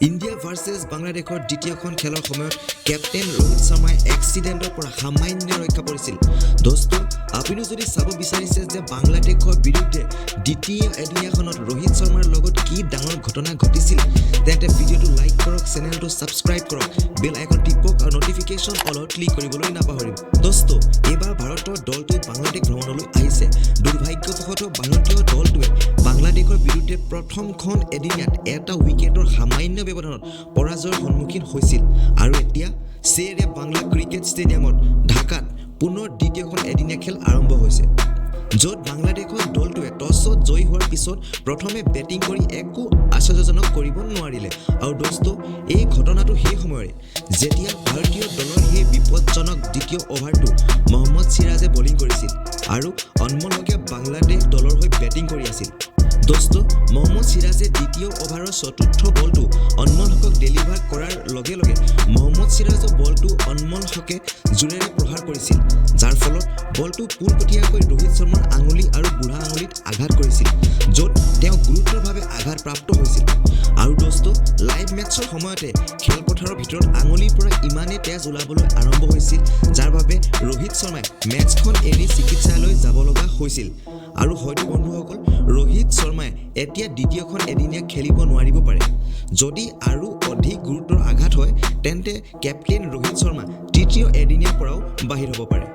India versus বাংলাদেশৰ দ্বিতীয়খন খেলৰ সময়ত কেপ্টেইন ৰোহিত শৰ্মাই এক্সিডেণ্টৰ পৰা সামান্য ৰক্ষা পৰিছিল। দোস্ত, আপুনিও যদি চাব বিচাৰিছে যে বাংলাদেশৰ বিৰুদ্ধে দ্বিতীয় এদিনীয়াখনত ৰোহিত শৰ্মাৰ লগত কি ডাঙৰ ঘটনা ঘটিছিল, তেন্তে ভিডিঅ'টো লাইক কৰক, চেনেলটো ছাবস্ক্ৰাইব কৰক, বেল আইকন টিপক আৰু নটিফিকেশ্যন অলত ক্লিক কৰিবলৈ নাপাহৰিব। দোস্ত, এইবাৰ ভাৰতৰ দলটো বাংলাদেশ ভ্ৰমণলৈ আহিছে। দুৰ্ভাগ্যবশতঃ ভাৰতীয় দলটোৱে বাংলাদেশৰ বিৰুদ্ধে প্ৰথমখন এদিনীয়াত এটা উইকেটৰ সামান্য ব্যৱধানত পৰাজয়ৰ সন্মুখীন হৈছিল আৰু এতিয়া শ্বেৰ এ বাংলা ক্ৰিকেট ষ্টেডিয়ামত ঢাকাত পুনৰ দ্বিতীয়খন এদিনীয়া খেল আৰম্ভ হৈছে, য'ত বাংলাদেশৰ দলটোৱে টছত জয়ী হোৱাৰ পিছত প্ৰথমে বেটিং কৰি একো আশ্চৰ্যজনক কৰিব নোৱাৰিলে। আৰু দোস্ত, এই ঘটনাটো সেই সময়ৰে যেতিয়া ভাৰতীয় দলৰ সেই বিপদজনক দ্বিতীয় অভাৰটো মহম্মদ চিৰাজে বলিং কৰিছিল আৰু অনমোল হকে বাংলাদেশ দলৰ হৈ বেটিং কৰি আছিল। দোস্ত, মহম্মদ চিৰাজে দ্বিতীয় অভাৰৰ চতুৰ্থ বলটো অনমোল হকক ডেলিভাৰ কৰাৰ লগে লগে মহম্মদ চিৰাজৰ বলটো অনমোল হকে জোৰেৰে প্ৰহাৰ কৰিছিল, যাৰ ফলত বলটো পোনপটীয়াকৈ ৰোহিত শৰ্মাৰ আঙুলি আৰু বুঢ়া আঙুলিত আঘাত কৰিছিল, য'ত তেওঁ গুৰুতৰভাৱে আঘাতপ্ৰাপ্ত হৈছিল। আৰু দোস্ত, লাইভ মেটছৰ সময়তে খেলপথাৰৰ ভিতৰত আঙুলিৰ পৰা ইমানেই তেজ ওলাবলৈ আৰম্ভ হৈছিল, যাৰ বাবে ৰোহিত শৰ্মাই মেটছখন এৰি চিকিৎসালয় যাব লগা হৈছিল। আৰু হয়তো বন্ধুসকল, ৰোহিত শৰ্মাই এতিয়া দ্বিতীয়খন এদিনীয়া খেলিব নোৱাৰিব পাৰে। যদি আৰু অধিক গুৰুতৰ আঘাত হয়, তেন্তে কেপ্টেইন ৰোহিত শৰ্মা তৃতীয় এদিনীয়াৰ পৰাও বাহিৰ হ'ব পাৰে।